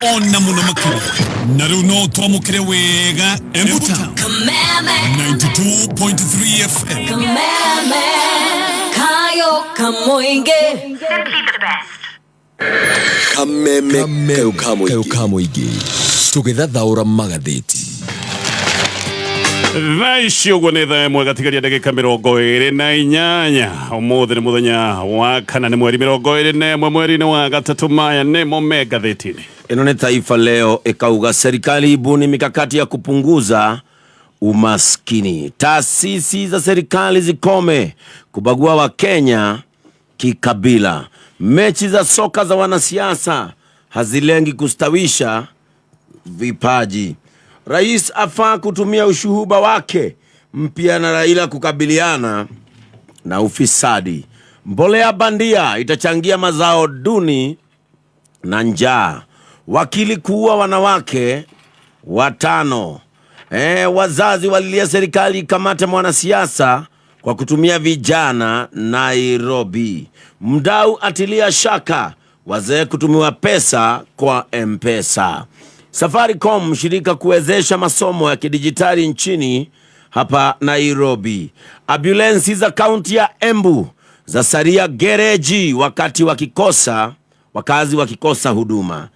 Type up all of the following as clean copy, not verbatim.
Ona mũno makĩria na rĩu no twamũkĩre wega Embu Town. Kameme, 92.3 FM. kameme, kayo kamoinge. Kameme kayo ka mũingĩ tũgĩthathaũra magathĩti. Thaa ici ũguo nĩ thaa 1 gatigaria ndagĩka 28. Ũmũthĩ nĩ mũthenya wa kana, nĩ mweri 21 mweri-inĩ wa gatatũ. Maya nĩmo me ngathĩti-inĩ. Ĩno nĩ Taifa Leo, ĩkauga serikali ibuni mikakati ya kupunguza umaskini, taasisi za serikali zikome kubagua Wakenya kikabila, mechi za soka za wanasiasa hazilengi kustawisha vipaji, rais afaa kutumia ushuhuba wake mpya na Raila kukabiliana na ufisadi, mbolea bandia itachangia mazao duni na njaa, wakili kuua wanawake watano. Wazazi walilia serikali ikamate mwanasiasa kwa kutumia vijana Nairobi. Mdau atilia shaka wazee kutumiwa pesa kwa M-Pesa. Safaricom shirika kuwezesha masomo ya kidijitali nchini hapa Nairobi. Ambulensi za kaunti ya Embu za saria gereji wakati wakikosa wakazi wakikosa huduma.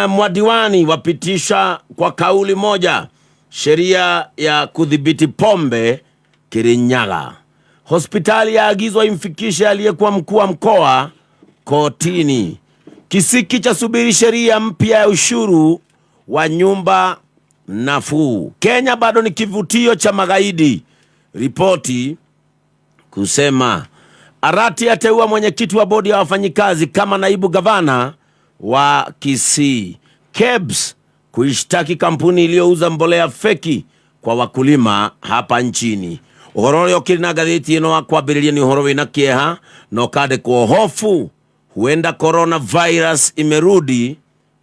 Mwadiwani wapitisha kwa kauli moja sheria ya kudhibiti pombe Kirinyaga. Hospitali yaagizwa imfikishe aliyekuwa mkuu wa mkoa kotini. Kisiki cha subiri sheria mpya ya ushuru wa nyumba nafuu. Kenya bado ni kivutio cha magaidi, ripoti kusema. Arati ateua mwenyekiti wa bodi ya wafanyikazi kama naibu gavana wa Kisii. KEBS kuishtaki kampuni iliyouza mbolea feki kwa wakulima hapa nchini. Ũhoro ũrĩa ũkĩrĩ na ngathĩti ĩno wa kwambĩrĩria nĩ ũhoro wĩna kĩeha na ũkandĩkwo hofu huenda coronavirus imerudi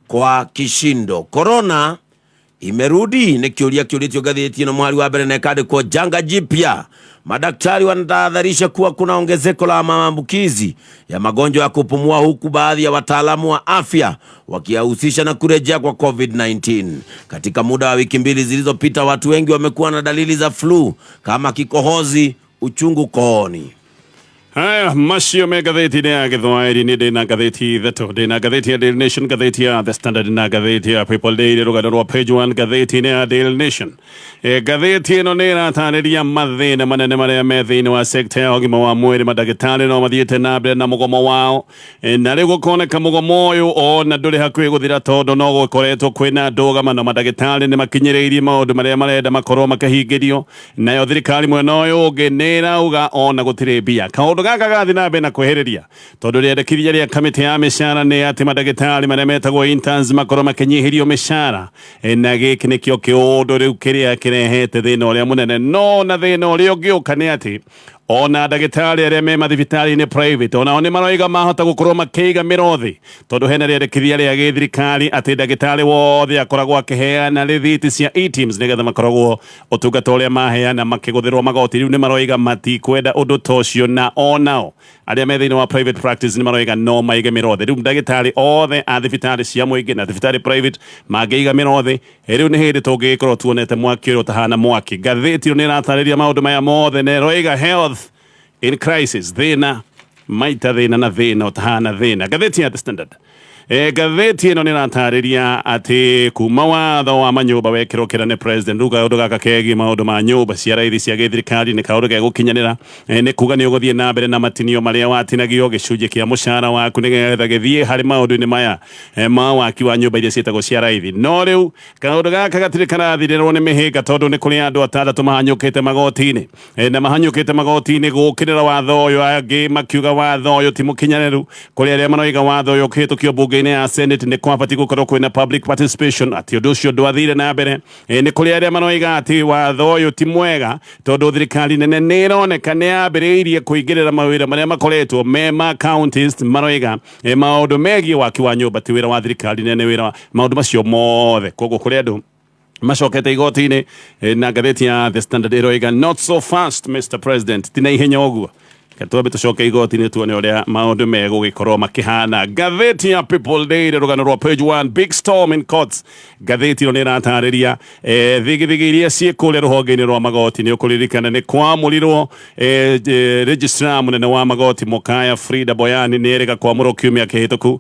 kwa kishindo. Corona imerudi nĩ kĩũria kĩũrĩtio ngathĩti ĩno mũhari wa mbere na ĩkandĩkwo janga jipya. Madaktari wanatahadharisha kuwa kuna ongezeko la maambukizi ya magonjwa ya kupumua huku baadhi ya wataalamu wa afya wakiyahusisha na kurejea kwa COVID-19. Katika muda wa wiki 2 zilizopita, watu wengi wamekuwa na dalili za flu kama kikohozi, uchungu kooni. Haya macio me ngathĩti-inĩ ya Gĩthwaĩri. Nĩ ndĩna ngathĩti ithatũ, ndĩna ngathĩti ya Daily Nation, ngathĩti ya The Standard na ngathĩti ya People Daily. Rũgano rwa page 1 ngathĩti-inĩ ya Daily Nation. Ngathĩti ĩno nĩ ĩratarĩria mathĩna manene marĩa me thĩinĩ wa sekta ya ũgima wa mwĩrĩ. Mandagĩtarĩ no mathiĩte na mbere na mũgomo wao. Na rĩu gũkoneka mũgomo ũyũ ona ndũrĩ hakuhĩ gũthira, tondũ no gũkoretwo kwĩna ndũgamano. Mandagĩtarĩ nĩ makinyĩrĩirie maũndũ marĩa marenda makorwo makĩhingĩrio, nayo thirikari mwena ũyũ ũngĩ nĩ ĩrauga ona gũtirĩ mbia. Kaũndũ gaka gathiĩ na mbere na kwĩhĩrĩria, tondũ rĩendekithia rĩa kamĩtĩ ya mĩcara nĩ atĩ mandagĩtarĩ marĩa metagwo interns makorwo makĩnyihĩrio mĩcara. Na gĩkĩ nĩkĩo kĩũndũ rĩu kĩrĩa kĩrehete thĩna ũrĩa mũnene. No na thĩna ũrĩa ũngĩũka nĩ atĩ ona ndagĩtarĩ arĩa me mathibitarĩ-inĩ private onao nĩ maroiga mahota gũkorwo makĩiga mĩrothi, tondũ hena rĩendekithia rĩa gĩthirikari atĩ ndagĩtarĩ wothe akoragwo akĩheana rĩthiti cia eTIMS nĩgetha makoragwo ũtungata ũrĩa maheana makĩgũthĩrwo magoti. Rĩu nĩ maroiga matikwenda ũndũ ta ũcio, na onao arĩa me thĩinĩ wa private practice nĩ maroiga no maige mĩrothi. Rĩu ndagĩtarĩ othe a thibitarĩ cia mũingĩ na thibitarĩ private mangĩiga mĩrothi, rĩu nĩ hĩndĩ tũngĩgĩkorwo tuonete mwaki ũrĩa ũtahana mwaki. Ngathĩti ĩyo nĩ ĩratarĩria maũndũ maya mothe na ĩroiga health in crisis, thĩna maita thĩna na thĩna ũtahana thĩna. Ngathĩti ya The Standard. Ngathĩti ĩno nĩ ĩratarĩria atĩ kuma watho wa manyũmba wekĩrwo kĩra nĩ president, rĩu kaũndũ gaka kegiĩ maũndũ ma nyũmba cia raithi cia gĩthirikari nĩ kaũndũ gegũkinyanĩra. Nĩ kuga nĩ ũgũthiĩ na mbere na matinio marĩa watinagio gĩcunjĩ kĩa mũcara waku nĩgetha gĩthiĩ harĩ maũndũ-inĩ maya ma waki wa nyũmba iria ciĩtagwo cia raithi. No rĩu kaũndũ gaka gatirĩ karathirĩrwo nĩ mĩhĩnga, tondũ nĩ kũrĩ andũ atandatũ mahanyũkĩte magoti-inĩ. Na mahanyũkĩte magoti-inĩ gũkĩrĩra watho ũyũ, angĩ makiuga watho ũyũ ti mũkinyanĩru. Kũrĩ arĩa maroiga watho ũyũ ũkĩhĩtũkio mbunge-inĩ ya Senate nĩ kwabatiĩ gũkorwo kwĩna public participation, atĩ ũndũ ũcio ndwathire na mbere. Nĩ kũrĩ arĩa maroiga atĩ watho ũyũ ti mwega, tondũ thirikari nene nĩ ĩroneka nĩ yambĩrĩirie kũingĩrĩra mawĩra marĩa makoretwo me ma counties. Maroiga maũndũ megiĩ waki wa nyũmba ti wĩra wa thirikari nene, wĩra wa maũndũ macio mothe. Koguo kũrĩ andũ macokete igoti-inĩ. Na ngathĩti ya The Standard ĩroiga not so fast, Mr President, ti na ihenya ũguo. Reke twambe tũcoke igoti-inĩ tuone ũrĩa maũndũ megũgĩkorwo makĩhana. Ngathĩti ya People Daily, rũgano rwa page 1, big storm in courts. Ngathĩti ĩno nĩ ĩratarĩria thigithigi iria ciĩ kũrĩa rũhonge-inĩ rwa magoti. Nĩ ũkũririkana nĩ kwamũrirwo registrar mũnene wa magoti Mokaya Frida Boyani nĩ erĩga kwamũrwo kiumia kĩhĩtũku.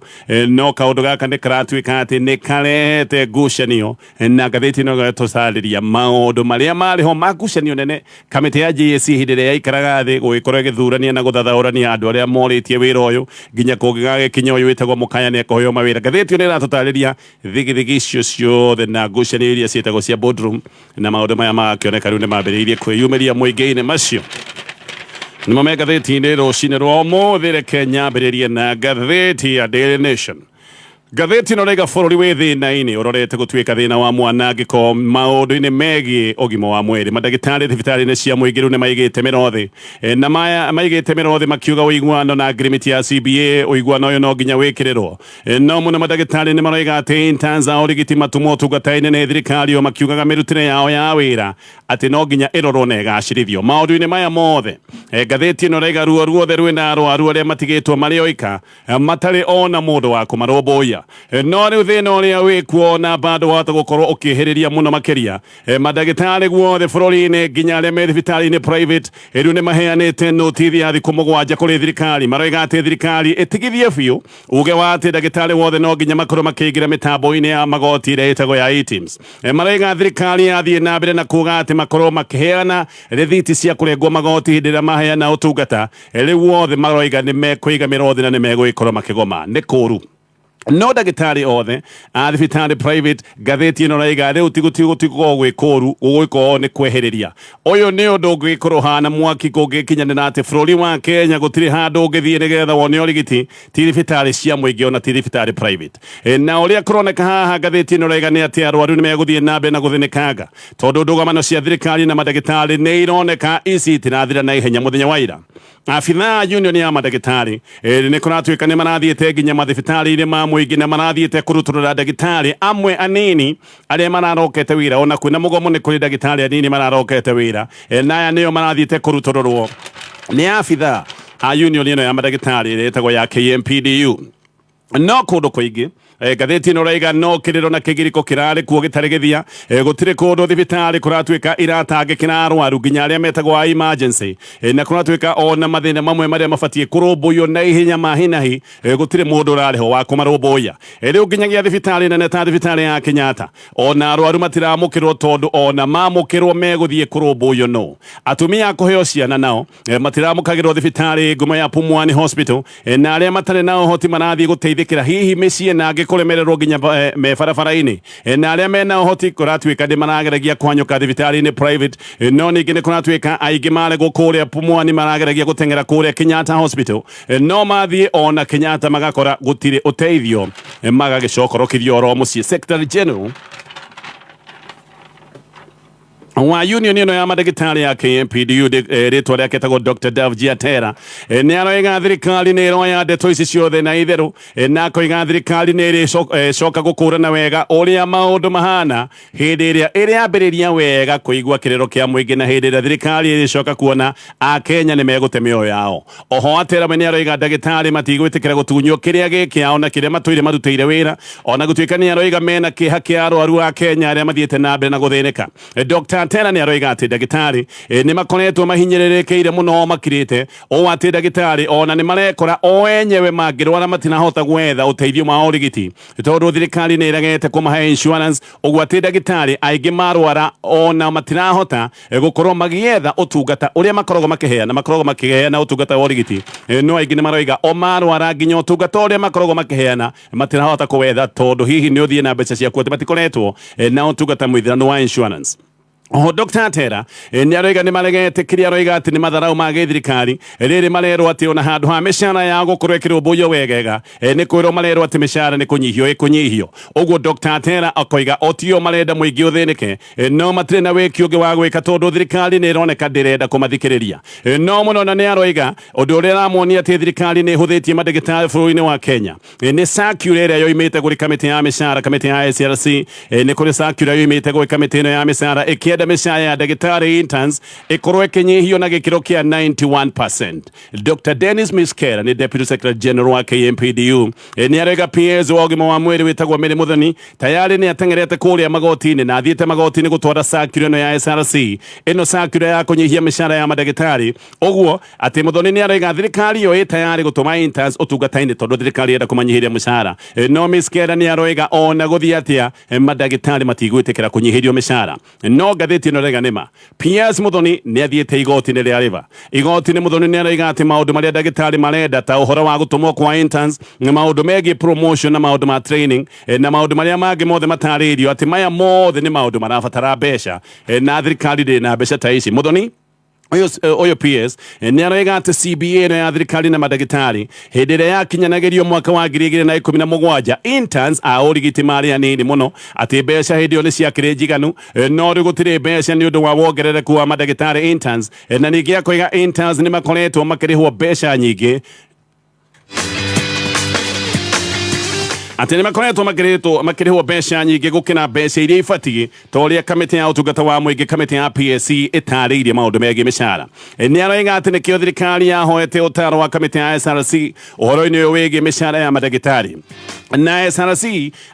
No kaũndũ gaka nĩ karatuĩka atĩ nĩ karehete ngucanio, na ngathĩti ĩno ĩgatũcarĩria maũndũ marĩa marĩ ho ma ngucanio nene. Kamĩtĩ ya JSC hĩndĩ ĩrĩa yaikaraga thĩ gũgĩkorwo ĩgĩthurania na gũthathaũrania andũ arĩa morĩtie wĩra ũyũ nginya kũngĩgagĩkinya ũyũ wĩtagwo Mũkaya nĩ ekũheo mawĩra. Ngathĩti ĩyo nĩ ĩratũtarĩria thigithigi icio ciothe na ngucanio iria ciĩtagwo cia boardroom, na maũndũ maya magakĩoneka rĩu nĩ mambĩrĩirie kwĩyumĩria mũingĩ-inĩ. Macio nĩmo me ngathĩti-inĩ rũcinĩ rwa ũmũthĩ. Reke nyambĩrĩrie na ngathĩti ya Daily Nation. Ngathĩti ĩno raiga bũrũri wĩ thĩna-inĩ ũrorete gũtuĩka thĩna wa mwanangĩko maũndũ-inĩ megiĩ ũgima wa mwĩrĩ. Mandagĩtarĩ thibitarĩ-inĩ cia mũingĩ rĩu nĩ maigĩte mĩro thĩ. Na maya maigĩte mĩro thĩ makiuga ũiguano na ngirimiti ya CBA, ũiguano ũyũ no nginya wĩkĩrĩrwo. No mũno mandagĩtarĩ nĩ maroiga atĩ interns a ũrigiti matũmwo ũtungata-inĩ nĩ thirikari o makiugaga mĩrutĩre yao ya wĩra atĩ no nginya ĩrorwo na ĩgacĩrithio. Maũndũ-inĩ maya mothe, ngathĩti ĩno ĩraiga ruo ruothe rwĩna arwaru arĩa matigĩtwo marĩ oika matarĩ ona mũndũ wa kũmarũmbũiya. No rĩu thĩna ũrĩa wĩkuo na bado wahota gũkorwo ũkĩhĩrĩria mũno makĩria. Mandagĩtarĩ guothe bũrũri-inĩ nginya arĩa me thibitarĩ-inĩ private rĩu nĩ maheanĩte notithi ya thikũ 7 kũrĩ thirikari. Maroiga atĩ thirikari ĩtigithie biũ uge wa atĩ ndagĩtarĩ wothe no nginya makorwo makĩingĩra mĩtambo-inĩ ya magoti ĩrĩa ĩtagwo ya eTIMS. Maroiga thirikari yathiĩ na mbere na kuga atĩ makorwo makĩheana rĩthiti cia kũrengwo magoti hĩndĩ ĩrĩa maheana ũtungata. Rĩu othe maroiga nĩ mekũiga mĩrothi na nĩ megũgĩkorwo makĩgoma. Nĩ kũru no ndagĩtarĩ othe a thibitarĩ private, ngathĩti ĩno raiga rĩu ti gũtigũkorwo gwĩ kũru, gũgũkorwo nĩ kwehereria. Ũyũ nĩ ũndũ ũngĩgĩkorwo hana mwaki kũngĩkinyanĩra atĩ bũrũri wa Kenya gũtirĩ handũ ũngĩthiĩ nĩgetha wone ũrigiti, ti thibitarĩ cia mũingĩ ona ti thibitarĩ private. Na ũrĩa kũroneka haha ngathĩti ĩno raiga nĩ atĩ arwaru nĩ megũthiĩ na mbere na gũthĩnĩkanga tondũ ndũgamano cia thirikari na mandagĩtarĩ nĩ ironeka ici itirathira na ihenya. Mũthenya wa ira abithaa union ya mandagĩtarĩ nĩ kũratuĩka nĩ marathiĩte nginya mathibitarĩ-inĩ ma mũingĩ na marathiĩte kũrutũrũra ndagĩtarĩ amwe anini arĩa mararokete wĩra. Ona kwĩna mũgomo nĩ kũrĩ ndagĩtarĩ anini mararokete wĩra, na aya nĩo marathiĩte kũrutũrũrwo nĩ abithaa a union ĩno ya mandagĩtarĩ ĩrĩa ĩtagwo ya KMPDU. No kũndũ kũingĩ, ngathĩti ĩno raiga no kĩrĩro na kĩgirĩko kĩrarĩ kuo gĩtarĩ gĩthia. Gũtirĩ kũndũ thibitarĩ kũratuĩka iratangĩkĩra arwaru nginya arĩa metagwo a emergency, na kũratuĩka ona mathĩna mamwe marĩa mabatiĩ kũrũmbũiyo na ihenya ma hinahi, gũtirĩ mũndũ ũrarĩho wa kũmarũmbũiya. Rĩu nginyagia thibitarĩ nene ta thibitarĩ ya Kenyatta ona arwaru matiramũkĩrwo tondũ ona mamũkĩrwo megũthiĩ kũrũmbũiyo no atumia a kũheo ciana nao matiramũkagĩrwo thibitarĩ ngumo ya Pumwani Hospital. Na arĩa matarĩ na ũhoti marathiĩ gũteithĩkĩra hihi mĩciĩ na angĩ kũremererwo nginya me barabara-inĩ. Na arĩa mena ũhoti kũratuĩka nĩ marageragia kũhanyũka thibitarĩ-inĩ private, no ningĩ nĩ kũratuĩka aingĩ maregwo kũrĩa Pumwani marageragia gũteng'era kũrĩa Kenyatta Hospital, no mathiĩ ona Kenyatta magakora gũtirĩ ũteithio, magagĩcokorokithio oro mũciĩ. Secretary General wa union ĩno ya mandagĩtarĩ ya KMPDU, rĩtwa rĩake etagwo Dr. Davji Atera, nĩ aroiga thirikari nĩ ĩroya ndeto ici ciothe na itherũ, na akoiga thirikari nĩ ĩrĩcoka gũkũrana wega ũrĩa maũndũ mahana hĩndĩ ĩrĩa ĩrĩambĩrĩria wega kũigua kĩrĩro kĩa mũingĩ na hĩndĩ ĩrĩa thirikari ĩrĩcoka kuona akenya nĩ megũte mĩoyo yao. Oho Atera we nĩ aroiga ndagĩtarĩ matigwĩtĩkĩra gũtunywo kĩrĩa gĩ kĩao na kĩrĩa matũire marutĩire wĩra, ona gũtuĩka nĩ aroiga mena kĩeha kĩa arwaru a Kenya arĩa mathiĩte na mbere na gũthĩnĩka. Dr. Atera nĩ aroiga atĩ ndagĩtarĩ nĩ makoretwo mahinyĩrĩrĩkĩire mũno makirĩte ũũ atĩ ndagĩtarĩ ona nĩ marekora o enyewe mangĩrwara matinahota gwetha ũteithio wa ũrigiti tondũ thirikari nĩ ĩregete kũmahe insurance, ũguo atĩ ndagĩtarĩ aingĩ marwara ona matirahota gũkorwo magĩetha ũtungata ũrĩa makoragwo makĩheana. Makoragwo makĩheana ũtungata wa ũrigiti, no aingĩ nĩ maroiga o marwara nginya ũtungata ũrĩa makoragwo makĩheana matirahota kũwetha tondũ hihi nĩ ũthiĩ na mbeca ciaku atĩ matikoretwo na ũtungata mũithĩranu wa insurance. Oho Dr. Atera nĩ aroiga nĩ maregete kĩrĩa aroiga atĩ nĩ matharau ma gĩthirikari rĩrĩ marerwo atĩ ona handũ ha mĩcara yao gũkorwo ĩkĩrũmbũiyo wegega, nĩ kwĩrwo marerwo atĩ mĩcara nĩ kũnyihio ĩkũnyihio. Ũguo Dr. Atera akoiga o tio marenda mũingĩ ũthĩnĩke, no matirĩ na wĩki ũngĩ wa gwĩka tondũ thirikari nĩ ĩroneka ndĩrenda kũmathikĩrĩria. No mũno na nĩ aroiga ũndũ ũrĩa ũramuonia atĩ thirikari nĩ ĩhũthĩtie mandagĩtarĩ bũrũri-inĩ wa Kenya nĩ circular ĩrĩa yoimĩte kũrĩ kamĩtĩ ya mĩcara, kamĩtĩ ya SRC. Nĩ kũrĩ circular yoimĩte gwĩ kamĩtĩ ĩno ya mĩcara ĩkĩenda Marenda mĩcara ya ndagĩtarĩ interns ĩkorwo ĩkĩnyihio na gĩkĩro kĩa 91%. Dr. Dennis Miskera nĩ Deputy Secretary General wa KMPDU. Nĩ arega PS wa ũgima wa mwĩrĩ wĩtagwo Mary Muthoni tayarĩ nĩ ateng'erete kũrĩa magoti-inĩ na athiĩte magoti-inĩ gũtwara circular ĩno ya SRC, ĩno circular ya kũnyihia mĩcara ya mandagĩtarĩ, ũguo atĩ Muthoni nĩ araiga thirikari ĩyo ĩ tayarĩ gũtũma interns ũtungata-inĩ tondũ thirikari ĩrenda kũmanyihĩria mũcara. No Miskera nĩ aroiga ona gũthiĩ atĩa, mandagĩtarĩ matigwĩtĩkĩra kũnyihĩrio mĩcara. No ngathĩti ĩno ĩraiga nĩma PS Muthoni nĩ athiĩte igoti-inĩ rĩa River. Igoti-inĩ Muthoni nĩ araiga atĩ maũndũ marĩa ndagĩtarĩ marenda ta ũhoro wa gũtũmwo kwa interns, maũndũ megiĩ promotion na maũndũ ma training, na maũndũ marĩa mangĩ mothe matarĩirio, atĩ maya mothe nĩ maũndũ marabatara mbeca, na thirikari ndĩrĩ na mbeca ta ici. Muthoni ũyũ PS nĩ araiga atĩ CBA ĩno ya thirikari na mandagĩtarĩ hĩndĩ ĩrĩa yakinyanagĩrio mwaka wa 2017, interns a ũrigiti marĩ anini mũno, atĩ mbeca hĩndĩ ĩyo nĩ ciakĩrĩ njiganu, no rĩu gũtirĩ mbeca nĩ ũndũ wa wongerereku wa mandagĩtarĩ interns. Na ningĩ akoiga interns nĩ makoretwo makĩrĩhwo mbeca nyingĩ, atĩ nĩ makoretwo makĩrĩhwo mbeca nyingĩ gũkĩra mbeca iria ibatiĩ, ta ũrĩa kamĩtĩ ya ũtungata wa mũingĩ, kamĩtĩ ya PSC, ĩtarĩirie maũndũ megiĩ mĩcara. Nĩ aroiga atĩ nĩkĩo thirikari yahoete ũtaro wa kamĩtĩ ya SRC ũhoro-inĩ ũyũ wĩgiĩ mĩcara ya mandagĩtarĩ, na SRC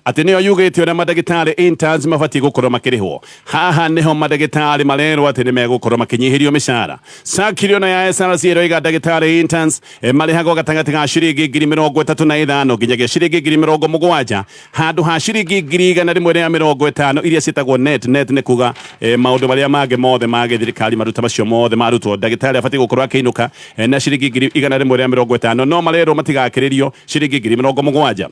atĩ nĩyo yugĩte ũrĩa mandagĩtarĩ interns mabatiĩ gũkorwo makĩrĩhwo. Haha nĩho mandagĩtarĩ marerwo atĩ nĩ megũkorwo makĩnyihĩrio mĩcara. Circular ĩno ya SRC ĩroiga ndagĩtarĩ interns marĩhagwo gatagatĩ ga ciringi 35,000 nginyagia ciringi 70,000, handũ ha ciringi 150,000 iria ciĩtagwo net. Net nĩ kuga maũndũ marĩa mangĩ mothe ma gĩthirikari, maruta macio mothe marutwo, ndagĩtarĩ abatiĩ gũkorwo akĩinũka na ciringi 150,000, no marerwo matigakĩrĩrio ciringi 70,000.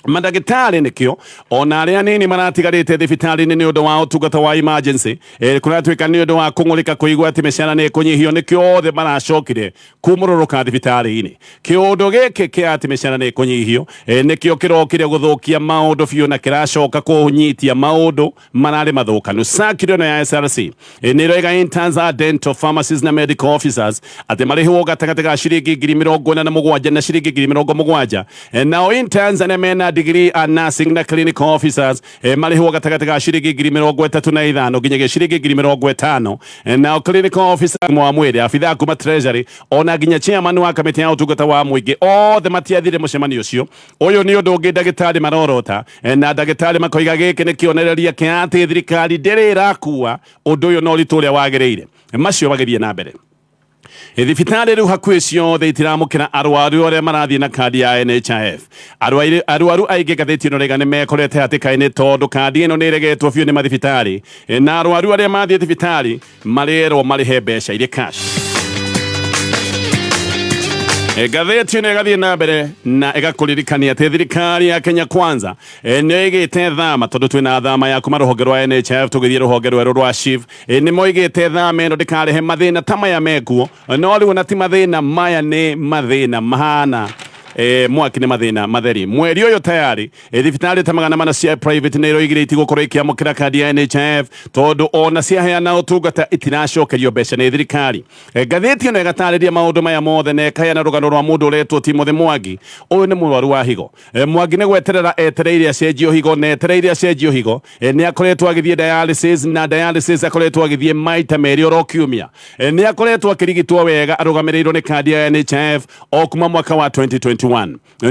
Mandagĩtarĩ nĩkĩo ona arĩa anini maratigarĩte thibitarĩ-inĩ nĩ ũndũ wa ũtungata wa emergency, kũratuĩka nĩ ũndũ wa kũng'ũrĩka kũigua atĩ mĩcara nĩ ĩkũnyihio, nĩkĩo othe maracokire kumũrũrũka thibitarĩ-inĩ. Kĩũndũ gĩkĩ kĩa atĩ mĩcara nĩ ĩkũnyihio, nĩkĩo kĩrokire gũthũkia maũndũ biũ na kĩracoka kũnyitia maũndũ mararĩ mathũkanu. Circular ĩno ya SRC nĩ ĩroiga interns a dental pharmacists na medical officers atĩ marĩhwo gatagatĩ ga ciringi 47,000 na ciringi 70,000. Nao interns arĩa mena degree a nursing na clinical officers marĩhwo gatagatĩ ga ciringi 35,000 nginyagia ciringi 50,000. Nao clinical officer wa mwĩrĩ, abithaa kuma treasury, ona nginya chairman wa kamĩtĩ ya ũtungata wa mũingĩ, othe matiathire mũcemanio ũcio. Ũyũ nĩ ũndũ ũngĩ ndagĩtarĩ marorota, na ndagĩtarĩ makoiga gĩkĩ nĩ kĩonereria kĩa atĩ thirikari ndĩrĩ ĩrakua ũndũ ũyũ na ũritũ ũrĩa wagĩrĩire. Macio magĩthiĩ na mbere, thibitarĩ rĩu hakuhĩ ciothe itiramũkĩra arwaru arĩa marathiĩ na kandi ya NHIF. Arwaru aingĩ, ngathĩti ĩno rĩga, nĩ mekorete hatĩka-inĩ tondũ kandi ĩno nĩ ĩregetwo biũ nĩ mathibitarĩ, na arwaru arĩa mathiĩ thibitarĩ marerwo marĩhe mbeca irĩ cash. Ngathĩti ĩno ĩgathiĩ na mbere na ĩgakũririkania atĩ thirikari ya Kenya Kwanza nĩ ĩgĩte thama, tondũ twĩna thama ya kuma rũhonge rwa NHIF tũgĩthiĩ rũhonge rwerũ rwa SHIF. Nĩ moigĩte thama ĩno ndĩkarehe mathĩna ta maya mekuo, no rĩu ona ti mathĩna maya, nĩ mathĩna mahana mwaki, nĩ mathĩna matheri. Mweri ũyũ tayari thibitarĩ ta 400 cia private nĩ iroigire itigũkorwo ikĩamũkĩra kandi ya NHIF tondũ ona ciaheana ũtungata itiracokerio mbeca nĩ thirikari. Ngathĩti ĩno ĩgatarĩria maũndũ maya mothe na ĩkaheana rũgano rwa mũndũ ũretwo Timothy Mwangi. Ũyũ nĩ mũrwaru wa higo. Mwangi nĩ gweterera etereire acenjio higo na etereire acenjio higo. Nĩ akoretwo agĩthiĩ dialysis, na dialysis akoretwo agĩthiĩ maita merĩ oro kiumia. Nĩ akoretwo akĩrigitwo wega arũgamĩrĩirwo nĩ kandi ya NHIF o kuma mwaka wa 2021,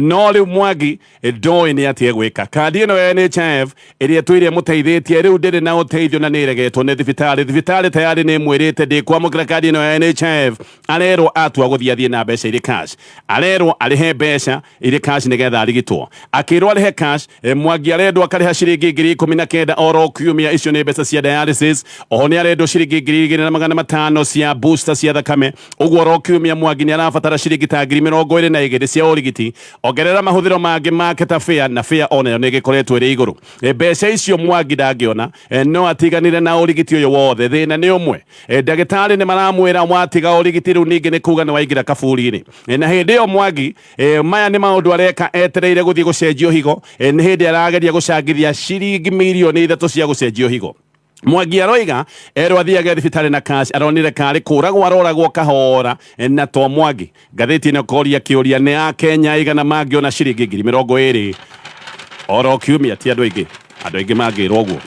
no rĩu Mwangi ndoĩ nĩ atĩa egwĩka. Kandi ĩno ya NHIF ĩrĩa ĩtũire ĩmũteithĩtie rĩu ndĩrĩ na ũteithio na nĩ ĩregetwo nĩ thibitarĩ. Thibitarĩ tayarĩ nĩ ĩmwĩrĩte ndĩkwamũkĩra kandi ĩno ya NHIF. Arerwo atua gũthiĩ athiĩ na mbeca irĩ cash, arerwo arĩhe mbeca irĩ cash nĩgetha arigitwo. Akĩrwo arĩhe cash, Mwangi arendwo akarĩha ciringi 19,000 oro kiumia, icio nĩ mbeca cia dialysis. Oho nĩ arendwo ciringi 2,500 cia booster cia thakame. Ũguo oro kiumia Mwangi nĩ arabatara ciringi ta 22,000 cia ũrigiti, ongerera mahũthĩro mangĩ make ta fare, na fare onayo nĩ ĩgĩkoretwo ĩrĩ igũrũ. Mbeca icio Mwangi ndangĩona, no atiganire na ũrigiti ũyũ wothe. Thĩna nĩ ũmwe. Ndagĩtarĩ nĩ maramwĩra watiga ũrigiti rĩu ningĩ nĩ kuga nĩ waingĩra kaburi-inĩ. Na hĩndĩ ĩyo Mwangi, maya nĩ maũndũ areka etereire gũthiĩ gũcenjio higo. Nĩ hĩndĩ arageria gũcangithia ciringi 3 mirioni cia gũcenjio higo. Mwangi aroiga erwo athiage thibitarĩ na cash aronire karĩ kũragwo aroragwo kahora na to Mwangi. Ngathĩti ĩno koria kĩũria, nĩ a Kenya igana mangĩona ciringi 20,000 oro kiumia? Ti andũ aingĩ, andũ aingĩ mangĩrwo ũguo.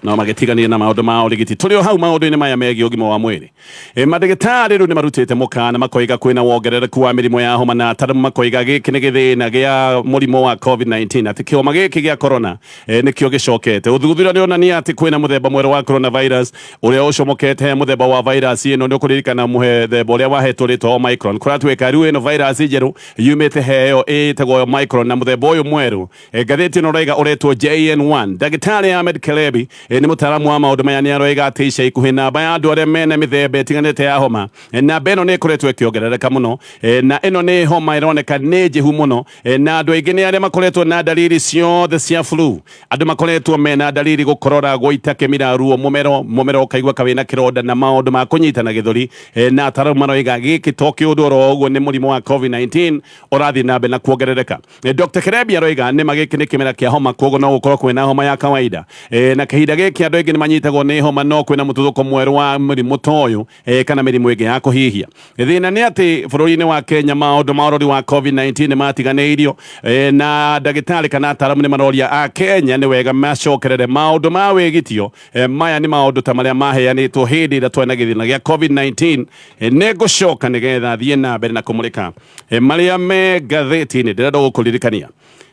No magĩtiganire na maũndũ ma ũrigiti. Tũrĩ o hau maũndũ-inĩ maya megiĩ ũgima wa mwĩrĩ. Mandagĩtarĩ rĩu nĩ marutĩte mũkana makoiga kwĩna wongerereku wa mĩrimũ ya homa na ataramu makoiga gĩkĩ nĩ gĩthĩna gĩa mũrimũ wa COVID-19, atĩ kĩhoma gĩkĩ gĩa corona nĩkĩo gĩcokete. Ũthuthuria nĩ onania atĩ kwĩna mũthemba mwerũ wa coronavirus ũrĩa ũcomokete mũthemba wa virus ĩno. Nĩ ũkũririkana mũthemba ũrĩa wahetwo rĩtwa Omicron. Kũratuĩka rĩu ĩno virus njerũ yumĩte heo ĩtagwo Omicron na mũthemba ũyũ mwerũ, ngathĩti ĩno ũraiga ũretwo JN1. Ndagĩtarĩ Ahmed Kelebi nĩ mũtaaramu wa maũndũ maya, nĩ aroiga atĩ ica ikuhĩ namba ya andũ arĩa mena mĩthemba ĩtiganĩte ya homa, namba ĩno nĩ ĩkoretwo ĩkĩongerereka mũno, na ĩno nĩ homa ĩroneka nĩ njĩhu mũno, na andũ aingĩ nĩ arĩa makoretwo na dalili ciothe cia flu. Andũ makoretwo mena dalili gũkorora, gũita kĩmira, ruo mũmero mũmero, ũkaigua kawĩna kĩronda na maũndũ ma kũnyitana gĩthũri, na ataramu maroiga gĩkĩ to kĩũndũ oro ũguo, nĩ mũrimũ wa COVID-19 ũrathiĩ na mbere na kuongerereka. Dr. Kerebi aroiga nĩ magĩkĩ nĩ kĩmera kĩa homa, koguo no gũkorwo kwĩna homa ya kawaida, na kahinda gĩkĩ andũ aingĩ nĩ manyitagwo nĩ homa, no kwĩna mũtuthũko mwerũ wa mũrimũ ta ũyũ, kana mĩrimũ ĩngĩ ya kũhihia. Thĩna nĩ atĩ bũrũri-inĩ wa Kenya maũndũ ma ũrori wa COVID-19 nĩ matiganĩirio, na ndagĩtarĩ kana ataramu nĩ maroria a Kenya nĩ wega macokerere maũndũ ma wĩgitio. Maya nĩ maũndũ ta marĩa maheanĩtwo hĩndĩ ĩrĩa twarĩ na gĩthĩna gĩa COVID-19. Nĩ ngũcoka nĩgetha thiĩ na mbere na kũmũrĩka marĩa me ngathĩti-inĩ. Ndĩrenda gũkũririkania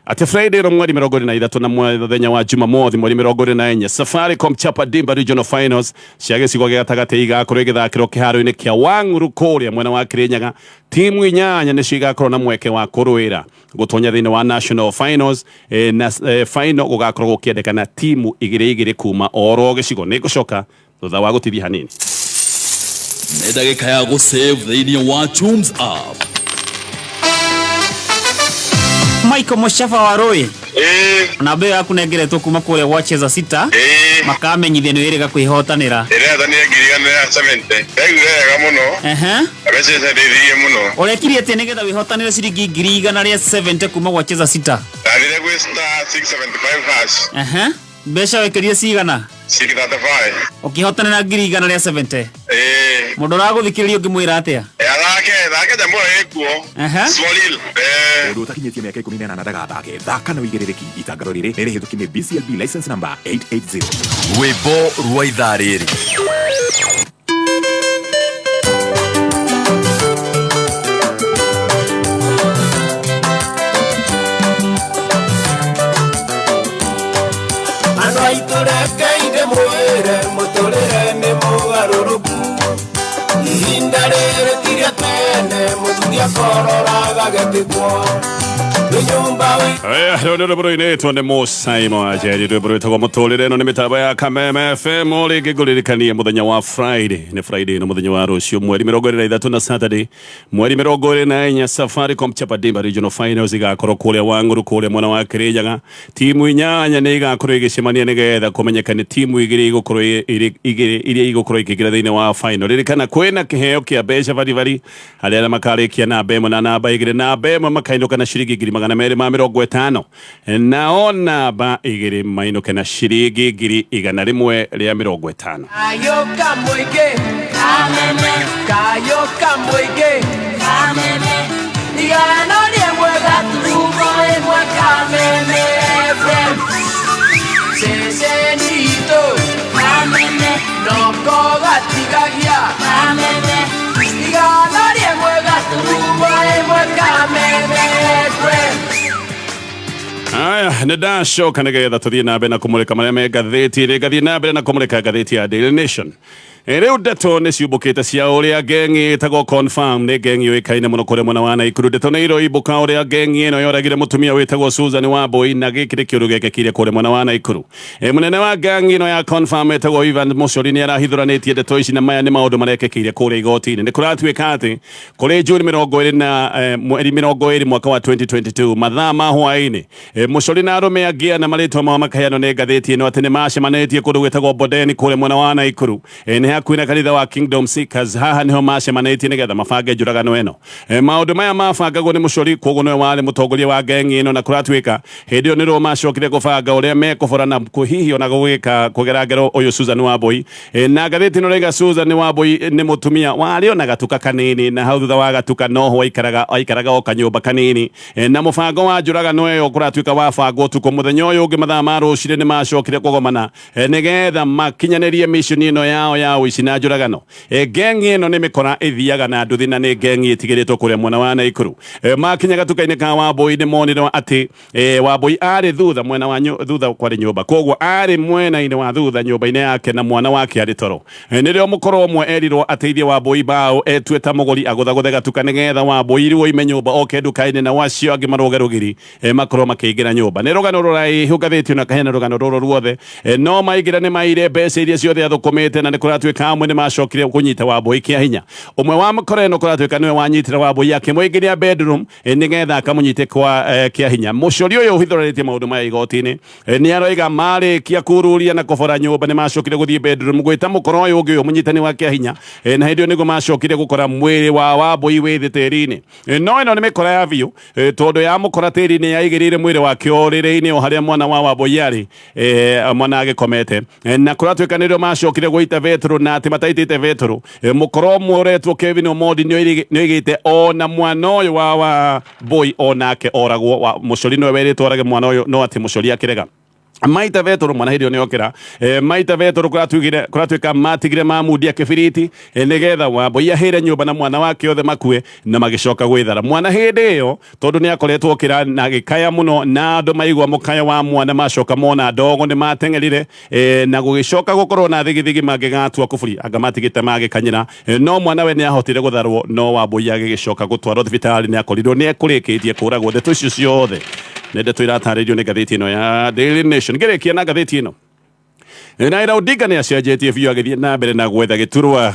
atĩ Friday ĩno mweri 23 na mũthenya wa Jumamothi mweri 24, Safaricom Chapa Dimba Regional Finals cia gĩcigo gĩa gatagatĩ igakorwo igĩthakĩrwo kĩharo-inĩ kĩa Wang'uru kũrĩa mwena wa Kirinyaga. Timu inyanya nĩcio igakorwo na mweke wa kũrũĩra gũtonya thĩinĩ wa national finals, na final gũgakorwo gũkĩendekana timu igĩrĩ igĩrĩ kuma oro gĩcigo. Nĩ ngũcoka thutha wa gũtithia hanini. Nĩ ndagĩka ya gũsave thĩinĩ wa Chums app. Michael Mushafa wa Rui, namba ĩyo yaku nengeretwo kuma kũrĩa gwa Cheza Sita, makamenyithia nĩ wĩrĩga kwĩhotanĩra. Ĩrehatanire 170,000. Ndaiguire wega mũno. Mbeca icio ndeithirie mũno. Ũrekirie atĩa nĩgetha wĩhotanĩre ciringi 170,000 kuma gwa Cheza Sita? Ndathire gwĩ *675#. Mbeca wekĩrire cigana? 635. Ũkĩhotanĩra 170,000? Ĩĩ. Mũndũ ũragũthikĩrĩria ũngĩmwĩra atĩa? Athake thake, nyamũ ĩyo ĩkuo. Swalil. Mũndũ ũtakinyĩtie mĩaka 18 ndagathake. Thaka na ũigĩrĩrĩki. Itangatho rĩrĩ nĩ rĩhĩtũki nĩ BCLB license number 880. Rwĩmbo rwa ithaa rĩrĩ. Andũ aitũ, rekei ndĩmwĩre, mũtũrĩre nĩ mũgarũrũku. Ihinda rĩrĩ ti rĩa tene mũthuri akororaga gĩtĩkwo nĩ nyũmba wĩ. Aya, rĩu nĩ rwĩmbo rũinĩtwo nĩ Mũsaimo wa Njeri, rwĩmbo rwĩtagwo Mũtũrĩre. Ĩno nĩ mĩtambo ya Kameme FM. O rĩngĩ ngũririkanie mũthenya wa Friday, nĩ Friday ĩno, mũthenya wa rũciũ mweri 23 na Saturday mweri 24, Safaricom Chapa Dimba Regional Finals igakorwo kũrĩa Wang'ũrũ, kũrĩa mwena wa Kirinyaga. Timu inyanya nĩ igakorwo igĩcemania nĩgetha kũmenyeka nĩ timu igĩrĩ igũkorwo igĩrĩ iria igũkorwo ikĩingĩra thĩinĩ wa final. Ririkana kwĩna kĩheo kĩa mbeca baribari harĩa arĩa makarĩkia namba 1 na namba 2. Namba 1 makainũka na ciringi 250,000, nao namba 2 mainũke na ciringi 150,000. Kayoka mũingĩ, kayoka mũingĩ, 101.1 Kameme FM, ceceni itũ noko gatigagia, 101.1 Kameme FM. Aya, nĩ ndacoka nĩgetha tũthiĩ na mbere na kũmũrĩka marĩa me ngathĩti-inĩ. Ngathiĩ na mbere na kũmũrĩka ngathĩti ya Daily Nation. Rĩu ndeto nĩ ciumbũkĩte cia ũrĩa gengi ĩtagwo Confirm, nĩ gengi yũĩkaine mũno kũrĩa mwena wa Naikuru. Ndeto nĩ iroimbũka ũrĩa gengi ĩno yoragire mũtumia wĩtagwo Susan Wambui, na gĩkĩ nĩ kĩũndũ gĩekĩkire kũrĩa mwena wa Naikuru. Mũnene wa gengi ĩno ya Confirm ĩtagwo Ivan Mucori nĩ arahithũranĩtie ndeto ici, na maya nĩ maũndũ marekĩkĩire kũrĩa igoti-inĩ. Nĩ kũratuĩka atĩ kũrĩ Juni 20 na mweri 20 mwaka wa 2022, mathaa ma hwaĩ-inĩ, Mucori na arũme angĩ ana marĩtwa mao makaheanwo nĩ ngathĩti ĩno atĩ nĩ macemanĩtie kũndũ gwĩtagwo Bodeni kũrĩa mwena wa Naikuru. Nĩ Hakuhĩ na kanitha wa Kingdom Seekers. Haha nĩho macemanĩtie nĩgetha mabange njũragano ĩno. Maũndũ maya mabangagwo nĩ Mũcori, koguo nĩwe warĩ mũtongoria wa ngengi ĩno, na kũratuĩka hĩndĩ ĩyo nĩrĩo macokire kũbanga ũrĩa mekũbora na hihi ona gũgĩka kũgera ngero ũyũ Susan Wambui. Na ngathĩti ĩno raiga Susan Wambui nĩ mũtumia warĩ ona gatuka kanini, na hau thutha wa gatuka noho aikaraga, aikaraga o kanyũmba kanini. Na mũbango wa njũragano ĩyo kũratuĩka wabangwo ũtukũ. Mũthenya ũyũ ũngĩ mathaa ma rũcinĩ nĩ macokire kũgomana nĩgetha makinyanĩrie mission ĩno yao ya ũici na njũragano. Ngengi ĩno nĩ mĩkora ĩthiaga na nduthi na nĩ ngengi ĩtigĩrĩtwo kũrĩa mwena wa Naikuru. Makinya gatuka-inĩ ka Wambui nĩ monire atĩ Wambui arĩ thutha mwena wa thutha kwarĩ nyũmba, koguo arĩ mwena-inĩ wa thutha nyũmba-inĩ yake na mwana wake arĩ toro. Nĩrĩo mũkoro ũmwe erirwo ateithie Wambui mbaũ etue ta mũgũri agũthagũthe gatuka nĩgetha Wambui rĩu oime nyũmba oke nduka-inĩ, na wacio angĩ marũge rũgiri makorwo makĩingĩra nyũmba. Nĩ rũgano rũraihu ngathĩti ĩno ĩkaheana rũgano rũrũ ruothe. No maingĩra nĩ maire mbeca iria ciothe athũkũmĩte, na nĩ kũratuĩka amwe nĩ macokire kũnyita Wambui kĩa hinya. Ũmwe wa mũkora ĩno kũratuĩka nĩwe wanyitire Wambui akĩmũingĩria bedroom nĩgetha akamũnyite kwa kĩa hinya. Mũcori ũyũ ũhithũranĩtie maũndũ maya igoti-inĩ nĩ aroiga marĩkia kururia na kũbora nyũmba nĩ macokire gũthiĩ bedroom gwĩta mũkora ũyũ ũngĩ ũyũ mũnyitani wa kĩa hinya, na hĩndĩ ĩyo nĩguo macokire gũkora mwĩrĩ wa Wambui wĩ thĩ tĩri-inĩ. No ĩno nĩ mĩkora ya biũ, tondũ ya mũkora tĩri-inĩ yaigĩrĩire mwĩrĩ wake ũrĩrĩ-inĩ o harĩa mwana wa Wambui arĩ, mwana agĩkomete. Na kũratuĩka nĩrĩo macokire gũita betũrũ, na atĩ mataitĩte betũrũ, mũkora ũmwe ũretwo Kevin Omondi nĩ oigĩte ona mwana ũyũ wa Wambui onake oragwo. Wa Mũcori nĩwe werĩtwo orage mwana ũyũ, no atĩ Mũcori akĩrega. Maita betũrũ mwana hĩndĩ ĩyo nĩokĩra. Maita betũrũ kũratuĩka matigire mamundia kĩbiriti, nĩgetha Wambui ahĩre nyũmba na mwana wake othe makue, na magĩcoka gwĩthara mwana hĩndĩ ĩyo tondũ nĩ akoretwo okĩra na agĩkaya mũno, na andũ maigua mũkayo wa mwana macoka mona ndogo nĩ mateng'erire, na gũgĩcoka gũkorwo na thigithigi mangĩgatua kuburi anga matigĩte magĩkanyĩra. No mwana we nĩ ahotire gũtharwo, no Wambui agĩgĩcoka gũtwarwo thibitarĩ nĩ akorirwo nĩ ekũrĩkĩtie kũragwo. Ndeto icio ciothe nĩ ndeto iratarĩrio nĩ ngathĩti ĩno ya Daily Nation. Ngĩrĩkia na ngathĩti ĩno, Raila Odinga nĩ acenjetie biũ agĩthiĩ na mbere na gwetha gĩturwa,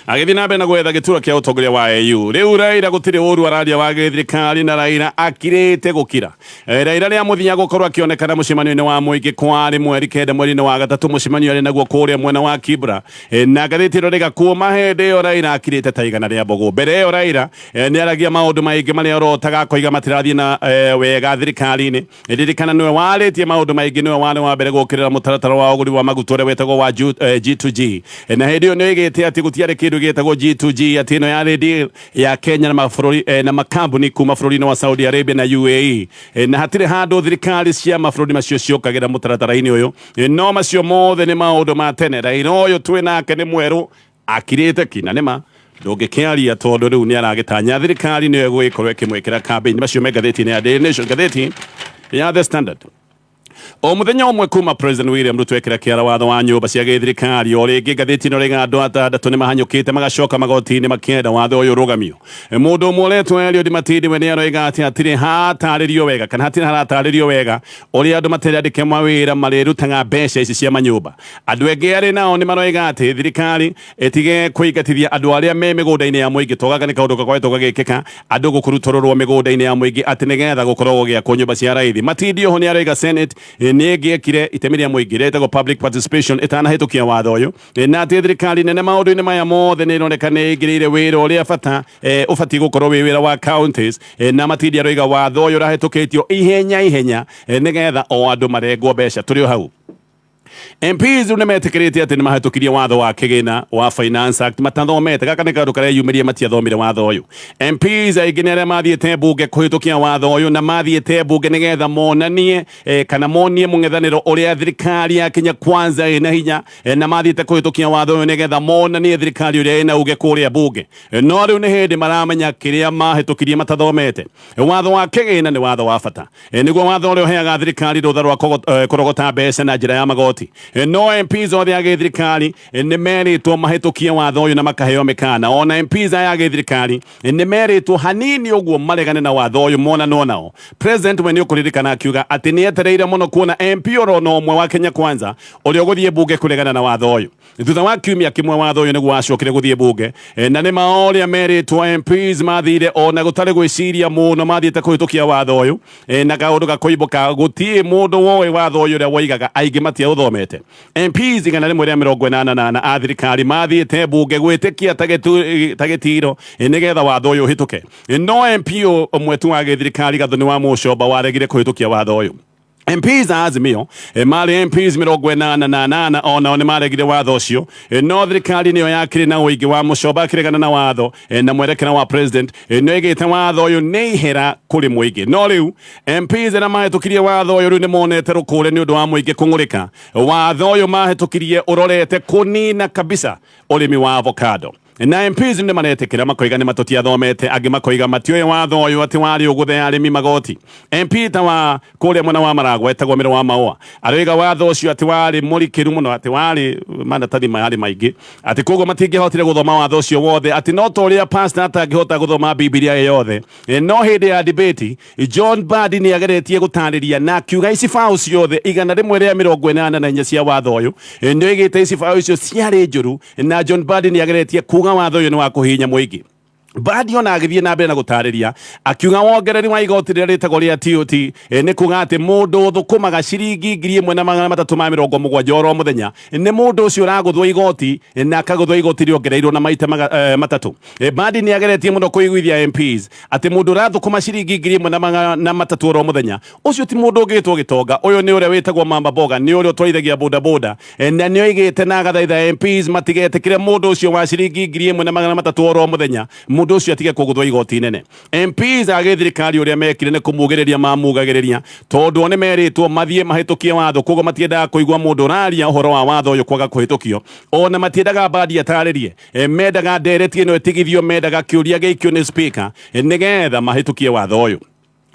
agĩthiĩ na mbere na gwetha gĩturwa kĩa ũtongoria wa AU. Rĩu Raila gũtirĩ ũru araria wa gĩthirikari, na Raila akirĩte gũkira. Raila rĩa mũthia gũkorwo akĩonekana mũcemanio-inĩ wa mũingĩ kwarĩ 9 mweri-inĩ wa gatatũ, mũcemanio arĩ naguo kũrĩa mwena wa Kibra. Na ngathĩti ĩno rĩga kuma hĩndĩ ĩyo Raila akirĩte ta igana rĩa mbũgũ. Mbere ĩyo Raila nĩ aragia maũndũ maingĩ marĩa orotaga akoiga matirathiĩ na wega thirikari-inĩ. Ririkana nĩwe warĩtie maũndũ maingĩ, nĩwe warĩ wa mbere gũkĩrĩra mũtaratara wa ũgũri wa maguta ũrĩa wetagwo wa G2G. Na hĩndĩ ĩyo nĩ oigĩte atĩ gũtiarĩ kĩndũ gĩtagwo G2G, atĩ ĩno yarĩ deal ya Kenya na mabũrũri na makambuni kuma bũrũri-inĩ wa Saudi Arabia na UAE, na hatirĩ handũ thirikari cia mabũrũri macio ciokagĩra mũtaratara-inĩ ũyũ. No macio mothe nĩ maũndũ ma tene. Raila ũyũ twĩ nake nĩ mwerũ, akirĩte ki, na nĩma ndũngĩkĩaria tondũ rĩu nĩ aragĩtanya thirikari nĩyo ĩgũgĩkorwo ĩkĩmwĩkĩra campaign. Macio me ngathĩti-inĩ ya Daily Nation. Ngathĩti ya The Standard, o mũthenya ũmwe kuma President William Ruto ekĩra kĩara watho wa nyũmba cia gĩthirikari, o rĩngĩ ngathĩti ĩno rĩga andũ atandatũ nĩ mahanyũkĩte magacoka magoti-inĩ makĩenda watho ũyũ ũrũgamio. Mũndũ ũmwe ũretwo Eliud Matindi we nĩ aroiga atĩ hatirĩ hatarĩrio wega, kana hatirĩ haratarĩrio wega ũrĩa andũ matarĩ andĩke mawĩra marĩrutaga mbeca ici cia manyũmba. Andũ angĩ arĩ nao nĩ maroiga atĩ thirikari ĩtige kũingatithia andũ arĩa me mĩgũnda-inĩ ya mũingĩ, to gaka nĩ kaũndũ gakoretwo gagĩkĩka, andũ gũkurutũrũrwo mĩgũnda-inĩ ya mũingĩ atĩ nĩgetha gũkorwo gũgĩakwo nyũmba cia raithi. Matindi oho nĩ aroiga Senate nĩ ĩngĩekire itemi rĩa mũingĩ rĩtagwo public participation ĩtanahĩtũkia watho ũyũ, na atĩ thirikari nene maũndũ-inĩ maya mothe nĩ ĩroneka nĩ ĩingĩrĩire wĩra ũrĩa bata ũbatiĩ gũkorwo wĩ wĩra wa counties. Na Matindi aroiga watho ũyũ ũrahĩtũkĩtio ihenya ihenya nĩgetha o andũ marengwo mbeca. Tũrĩ o hau, MPs rĩu nĩmetĩkĩrĩte atĩ nĩmahĩtũkirie watho wa kĩgĩna wa Finance Act matathomete. Gaka nĩ kaũndũ kareyumĩria, matiathomire watho ũyũ. MPs aingĩ nĩ arĩa mathiĩte mbunge kũhĩtũkia watho ũyũ, na mathiĩte mbunge nĩgetha monanie kana monie mũng'ethanĩro ũrĩa thirikari ya Kenya Kwanza ĩna hinya, na mathiĩte kũhĩtũkia watho ũyũ nĩgetha monanie thirikari ũrĩa ĩna uge kũrĩa mbunge. No rĩu nĩ hĩndĩ maramenya kĩrĩa mahĩtũkirie matathomete. Watho wa kĩgĩna nĩ watho wa bata, nĩguo watho ũrĩa ũheaga thirikari rũtha rwa kũrogota mbeca na njĩra ya magoti. No MPs othe a gĩthirikari nĩ merĩtwo mahĩtũkie watho ũyũ na makaheo mĩkana. Ona MPs aya a gĩthirikari nĩ merĩtwo hanini ũguo maregane na watho ũyũ monanwo nao. President we nĩ ũkũririkana akiuga atĩ nĩ etereire mũno kuona MP oro na ũmwe wa Kenya Kwanza ũrĩa ũgũthiĩ mbunge kũregana na watho ũyũ. Thutha wa kiumia kĩmwe watho ũyũ nĩguo wacokire gũthiĩ mbunge, na nĩ ma ũrĩa merĩtwo MPs mathire ona gũtarĩ gwĩciria mũno mathiĩte kũhĩtũkia watho ũyũ, na kaũndũ gakoimbũka gũtirĩ mũndũ woĩ watho ũyũ ũrĩa woigaga, aingĩ matiaũthomete. Tũthomete MPs 184 a thirikari mathiĩte mbunge gwĩtĩkia ta gĩtiro nĩgetha watho ũyũ ũhĩtũke, no MP ũmwe tu wa gĩthirikari, Gathoni wa Mũcomba, waregire kũhĩtũkia watho ũyũ. MPs a Azimio marĩ MPs 88, onao nĩ maregire watho ũcio, no thirikari nĩyo yakĩrĩ na ũingĩ wa Mũcomba akĩregana na watho na mwerekera wa president nĩ oigĩte watho ũyũ nĩ ihera kũrĩ mũingĩ. No rĩu MPs arĩa mahĩtũkirie watho ũyũ rĩu nĩ monete rũkũre nĩ ũndũ wa mũingĩ kũng'ũrĩka. Watho ũyũ mahĩtũkirie ũrorete kũnina kabisa ũrĩmi wa avocado, na MPs nĩ maretĩkĩra, makoiga nĩ matũtiathomete, angĩ makoiga matiũĩ watho ũyũ atĩ warĩ ũgũthe arĩmi magoti. MP ta wa kũrĩa mwena wa Maragwa etagwo Mĩro wa Maũa aroiga watho ũcio atĩ warĩ mũrikĩru mũno, atĩ warĩ maratathi marĩ maingĩ, atĩ koguo matingĩhotire gũthoma watho ũcio wothe, atĩ no ta ũrĩa pastor atangĩhota gũthoma Bibilia ĩ yothe. No hĩndĩ ya debate John Mbadi nĩ ageretie gũtarĩria na akiuga icibaũ ciothe 184 cia watho ũyũ nĩ oigĩte icibaũ icio ciarĩ njũru, na John Mbadi nĩ ageretie kuga watho ũyũ nĩ wa kũhihinya mũingĩ. Mbadi ona agĩthiĩ na mbere na gũtarĩria akiuga wongereri wa igoti rĩrĩa rĩtagwo rĩa TOT nĩ kuga atĩ mũndũ ũthũkũmaga ciringi 1370 oro mũthenya nĩ mũndũ ũcio ũragũthwo igoti na akagũthwo igoti rĩongereirwo na maita matatũ. Mbadi nĩ ageretie mũno kũiguithia MPs atĩ mũndũ ũrathũkũma ciringi 1300 oro mũthenya ũcio ti mũndũ ũngĩtwo gĩtonga, ũyũ nĩ ũrĩa wĩtagwo mama boga, nĩ ũrĩa ũtwarithagia bodaboda, na nĩ oigĩte na agathaitha MPs matigetĩkĩre mũndũ ũcio wa ciringi 1300 oro mũthenya, mũndũ ũcio atige kũgũthwo igoti inene. MPs a gĩthirikari ũrĩa mekire nĩ kũmugĩrĩria mamugagĩrĩria, tondũ o nĩ merĩtwo mathiĩ mahĩtũkie watho, koguo matiendaga kũigua mũndũ ũraria ũhoro wa watho ũyũ kwaga kũhĩtũkio, ona matiendaga Mbadi atarĩrie, mendaga ndereti ĩno ĩtigithio, mendaga kĩũria gĩikio nĩ speaker nĩgetha mahĩtũkie watho ũyũ.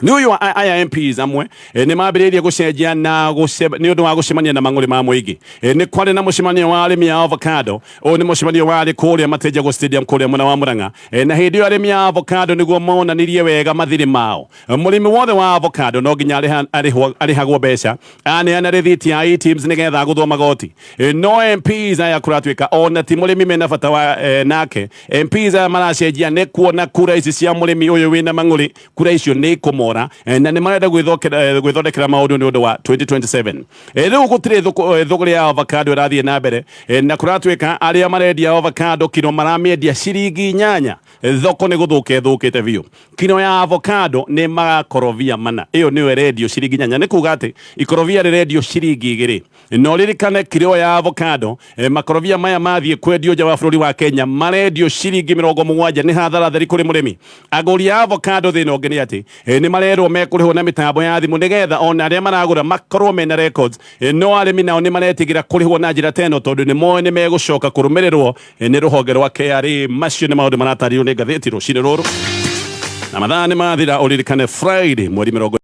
Nĩ ũyũ aya MPs amwe nĩ mambĩrĩirie gũcenjia na nĩ ũndũ wa gũcemania na mang'ũrĩ ma mũingĩ. Nĩ kwarĩ na mũcemanio wa arĩmi a avocado. Ũyũ nĩ mũcemanio warĩ kũrĩa Matenjago Stadium kũrĩa mwena wa Murang'a, na hĩndĩ ĩyo arĩmi a avocado nĩguo monanirie wega mathirĩ mao. Mũrĩmi wothe wa avocado no nginya arĩhagwo mbeca aneana rĩthiti ya eTIMS nĩgetha agũthwo magoti. No MPs aya kũratuĩka ona ti mũrĩmi mena bata wa nake. MPs aya maracenjia nĩ kuona kura ici cia mũrĩmi ũyũ wĩna mang'ũrĩ, kura icio nĩ ikũmora, na nĩ marenda gwĩthondekera maũndũ nĩ ũndũ wa 2027. Rĩu gũtirĩ thũgũrĩ ya avocado ĩrathiĩ na mbere, na kũratuĩka arĩa marendia avocado kiro maramĩendia ciringi 8. Thoko nĩ gũthũka ĩthũkĩte biũ. Kiro ya avocado nĩ makorobia mana, ĩyo nĩyo ĩrendio ciringi 8, nĩ kuga atĩ ikorobia rĩrendio ciringi 2. No ririkane kiro ya avocado, makorobia maya mathiĩ kwendio nja wa bũrũri wa Kenya marendio ciringi 70. Nĩ hathara theri kũrĩ mũrĩmi. Agũri a avocado thĩna ũngĩ nĩ atĩ nĩ marerwo mekũrĩhwo na mĩtambo ya thimũ nĩgetha ona arĩa maragũra makorwo mena records, no arĩmi nao nĩ maretigĩra kũrĩhwo na njĩra ta ĩno tondũ nĩ moĩ nĩ megũcoka kũrũmĩrĩrwo nĩ rũhonge rwa KRA. Macio nĩ maũndũ maratarĩrio nĩ ngathĩti rũcinĩ rũrũ, na mathaa nĩ mathira. Ũririkane Friday mweri mĩrongo